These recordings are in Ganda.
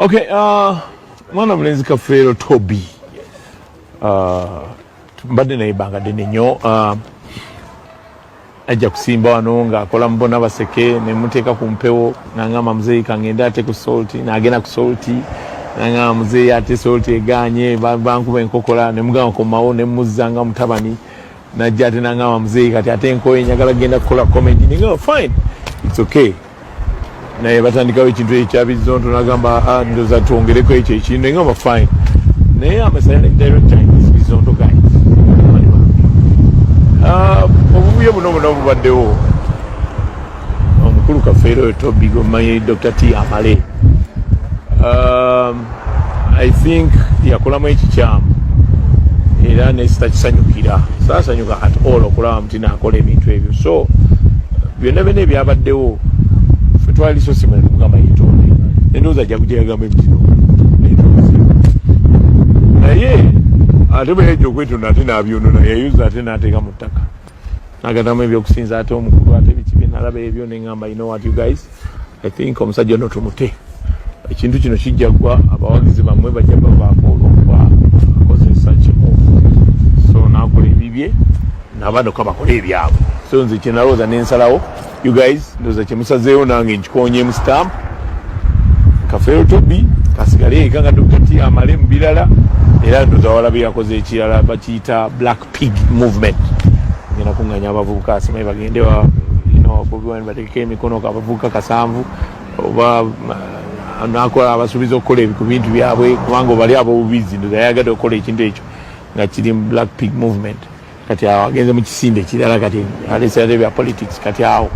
Okay, mwana mulenzi Kafeero Toby, mbadde naye ebbanga ddene nnyo. Ajja kusimba wano ng'akola mubona baseke, nemuteeka ku mpewo, nangamba, "Muzeeyi, kangende ate ku Salt." Nagenda ku Salt, nangamba, "Muzeeyi, ate Salt eganye, bankuba enkokola." Nemugamba, "Komawo." Nemuzza nga mutabani. Najja ate nangamba, "Muzeeyi, kati ate enkoye, njagala genda kukola comedy." Nengamba, "Fine, it's okay." Naye batandikawo ekintu ekya Bizonto, nagamba, "Ah, ndoza twongereko ekyo ekintu." Nengamba, "Fine." Naye am a silent director in this Bizonto guys. Ah, obuvuyo buno buno bubaddewo, omukulu Kafeero oyo Tobi gomanyi, Dr T Amale, I think yakolamu ekikyamu era nesitakisanyukira, saasanyuka at all okulaba muti nakola ebintu ebyo. So byonna byonna ebyabaddewo, ffe twali so simwe nemugamba yetonde, nendowooza ajja kujja yagamba emitino netonze, naye ate bwe yajja okwetonda, ate n'abyonona, yayuza ate n'ateeka mu ttaka, nagatamu ebyokusinza, ate omukulu, ate biki byenalaba ebyo. Neŋŋamba, "You know what, you guys, I think omusajja ono tumute. Ekintu kino kijja ggwa, abawagizi bammwe bajja bavaako olwokuba akozesa kimu." So nakola ebibye, nabanoka bakole ebyabwe. So nze kyenalowooza nensalawo, you guys, ndowooza kyemusazeewo, nange nkikonyemu stamp. Kafeero Tobi kasigale eka nga Dr T Amale mu birala. Era ndowooza walabe yakoze ekirala bakiyita Black Pig Movement, ngenda kuŋŋanya abavubuka, simanyi bagende Bobi Wine batekeko emikono, abavubuka 7 oba nakola abasuubiza okukola ku bintu byabwe, kubanga obali abobubizi. Ndowooza yayagadde okukola ekintu ekyo nga kiri mu Black Pig Movement. Kati awo agenze mu kisinde ekirala, kati aleesera bya politics. Kati awo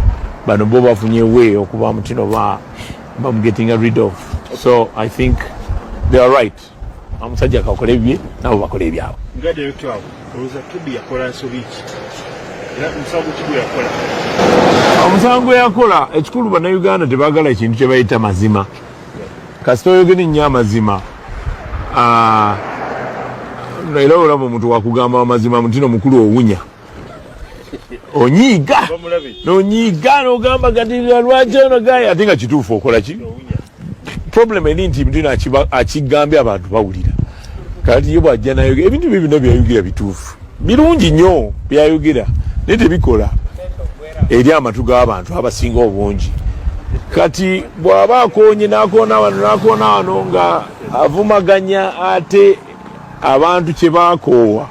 bano bo bafunye way okuba mutino ba bamugettinga rid of. So I think they are right, omusajja kakole ebye, nabo bakole ebyabwe. Nga director waabwe, olowooza Tobi yakola nsobi ki, era omusango ki gwe yakola? Omusango gwe yakola, ekikulu, Bannayuganda tebagala ekintu kye bayita mazima. Kasita oyogera ennyo amazima, era olaba omuntu wakugamba amazima mutino mukulu, owunya, onyiiga, bamulabe nonyiiga, nogamba, "Kati lwaki ono gaye?" Ate nga kituufu. Okola ki? Problem eri nti mutino akigambye, abantu bawulira. Kati ye bwajja nayogera ebintu bye bino, byayogera bituufu, birungi nnyo byayogera, naye tebikola eri amatu g'abantu abasinga obungi. Kati bw'aba akoonye n'akoona wano n'akoona wano nga avumaganya ate abantu kye baakoowa,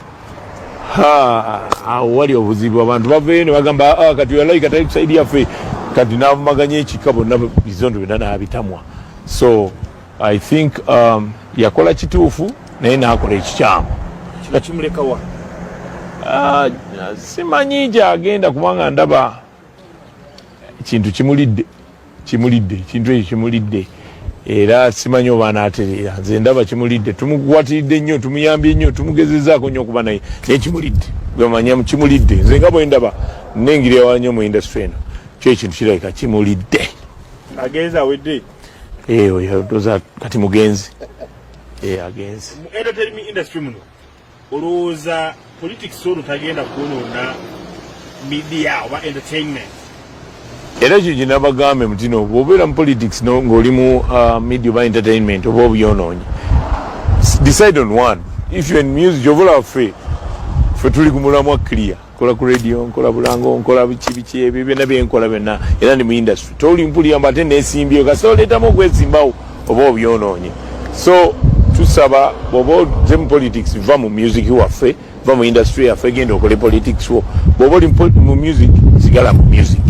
ha, awo wali obuzibu. Abantu baveeyo ne bagamba, "Ah, kati walayika tali ku side yaffe." Kati n'avumaganya ekika, bonna Bizonto byonna n'abitamwa. So I think yakola kituufu, naye n'akola ekikyamu. Kino kimulekawa? Ah, simanyi gyagenda, kubanga ndaba ekintu kimulidde, kimulidde, ekintu ekyo kimulidde, era simanyi oba anaatereera. Nze ndaba kimulidde. Tumukwatiridde nnyo, tumuyambye nnyo, tumugezezaako nnyo okuba naye, naye kimulidde. Gwemanya kimulidde. Nze nga bwe ndaba, nengiri ewala nnyo mu industry eno, kyo ekintu kirabika kimulidde. Agenze, awedde. Eh, oyo ndoza kati mugenzi. Eh, agenze. Mu entertainment industry muno, olowooza politics olwo tagenda kwonoona media oba entertainment? Era ekyo kyenabagambe mutino, bw'obeera mu politics ng'oli mu media oba entertainment, oba obyonoonye. Decide on one. If you're in music, oba olaba ffe tuli ku mulamwa clear. Nkola ku radio, nkola bulango, nkola biki biki, ebyo byonna byenkola byonna, era ndi mu industry. Toli mpulira mbu ate nesimbyeyo. Kasita oleetamu okwesimbawo, oba obyonoonye. So tusaba, bw'oba oze mu politics, va mu music waffe, va mu industry yaffe, genda okole politics wo. Bw'oba oli mu music, sigala mu music.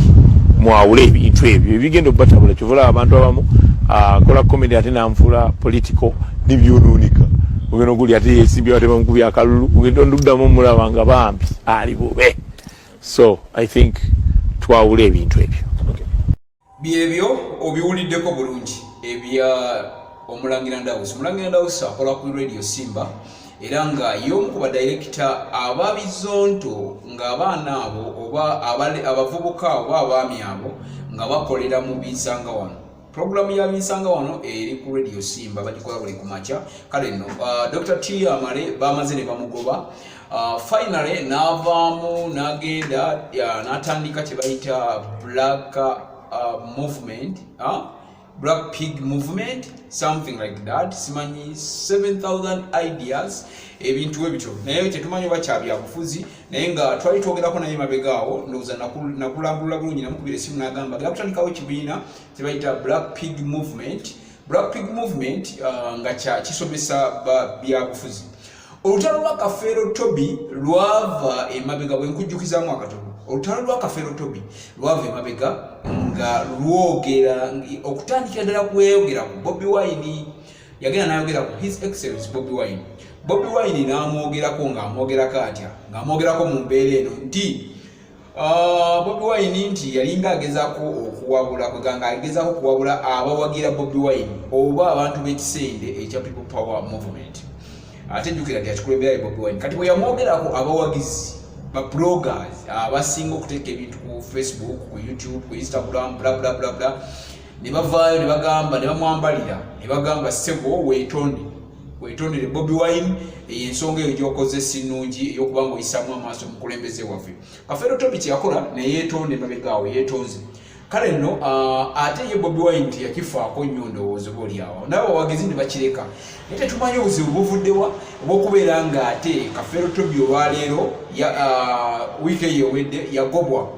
Mwawule ebintu ebyo ebigenda obatabula. Kyova olaba abantu abamu akola comedy ate nanfuula political, nebyonooneka. Ogenda okuli ate yesimbye, ate bamukubya akalulu, ogenda onduddamu omulaba nga bambi ali bube. So I think twawule ebintu ebyo. Byebyo obiwuliddeko bulungi ebya Omulangira Ndawusi. Omulangira Ndawusi akola ku Radio Simba, era nga y'omu ku badirekita ababizonto, ng'abaana abo oba abavubuka oba abaami abo nga bakolera mu Binsanga Wano. Puroguramu ya Binsanga Wano eri ku Radio Simba, bagikola buli kumakya. Kale nno, Dr T Amale bamaze ne bamugoba. Finally n'avaamu n'agenda, n'atandika kye bayita Black Movement. Black Pig Movement, something like that, simanyi 7000 ideas, ebintu ebityo, naye tetumanyi oba kya byabufuzi. Naye nga twali twogerako naye mabega awo, ndowooza nakulambulula bulungi, namukubira esimu n'agamba agenda kutandikawo ekibiina kyebayita Black Pig Movement. Black Pig Movement nga kisomesa byabufuzi. Olutalo lwa Kafeero Toby lwava emabega, bwe nkujjukizaamu akatono, olutalo lwa Kafeero Toby lwava emabega nga lwogera okutandikira ddala kweyogera ku Bobi Wine. Yagenda n'ayogera ku His Excellence Bobi Wine. Bobi Wine n'amwogerako ng'amwogerako atya? Ng'amwogerako mu mbeera eno nti Bobi Wine nti yalinga agezaako okuwabula, kweganga agezaako okuwabula abawagira Bobi Wine oba abantu b'ekisende ekya People Power Movement. Ate jjukira nti akikulembera Bobi Wine. Kati bwe yamwogerako, abawagizi ba bloggers abasinga okuteeka ebintu ku Facebook, ku YouTube, ku Instagram, bla bla bla bla, ne bavaayo ne bagamba, ne bamwambalira, ne bagamba, "Ssebo, weetonde, wetondere Bobi Wine, eyo ensonga eyo gyokoze si nnungi, ey'okuba nga oyisaamu amaaso omukulembeze waffe." Kafeero Tobi kyeyakola neyeetonda emabegaawo, yeetonze. Kale nno ate ye Bobi Wine teyakifaako nnyo, ndowooza oba oliawo naye abawagizi ne bakireka. Naye tetumanyi obuzibu buvuddewa obw'okubeera nga ate Kafeero Tobi olwaleero, wiiki eyo ewedde, yagobwa.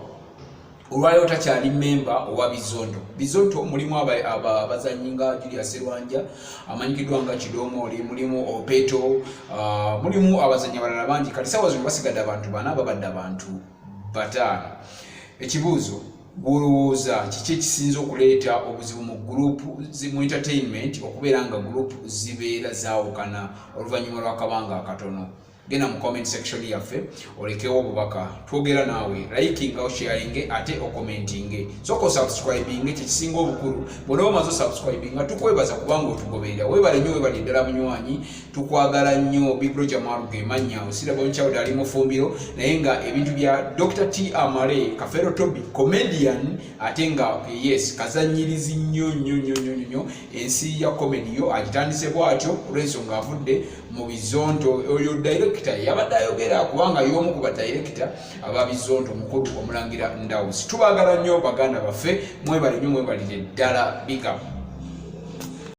Olwaleero takyali memba owa Bizonto. Bizonto mulimu abazanyi nga Julius Serwanja amanyikiddwa nga Kidomooli, mulimu Opeto, mulimu abazanyi abalala bangi. Kati sawa zino basigadde abantu bana, babadde abantu 5. Ekibuuzo, gwolowooza kiki ekisinza okuleeta obuzibu mu group mu entertainment, okubeera nga group zibeera zaawukana oluvannyuma lw'akabanga akatono? Genda mu comment section yaffe olekewo obubaka, twogera naawe. Likinga, osharinge, ate ocommentinge. Soka osubscribinge, kyekisinga obukulu. Bw'onoba omaze osubscribinga, tukwebaza kubanga otugoberera. Webale nnyo, webale ddala munywanyi, tukwagala nnyo. Big Roger Maruge manya osiraba onkyawude ali mufumbiro, naye nga ebintu bya Dr T Amale Kafero Toby, comedian, ate nga yes, kazanyirizi nnyo nnyo nnyo nnyo nnyo. Ensi ya comedy yo agitandise bwatyo olw'ensonga avudde mu Bizonto. Oyo director yabadde ayogera kubanga y'omu ku badirector aba Bizonto, mukulu Omulangira Ndawusi. Tubaagala nnyo baganda baffe, mwebale nnyo, mwebalire ddala. Big up.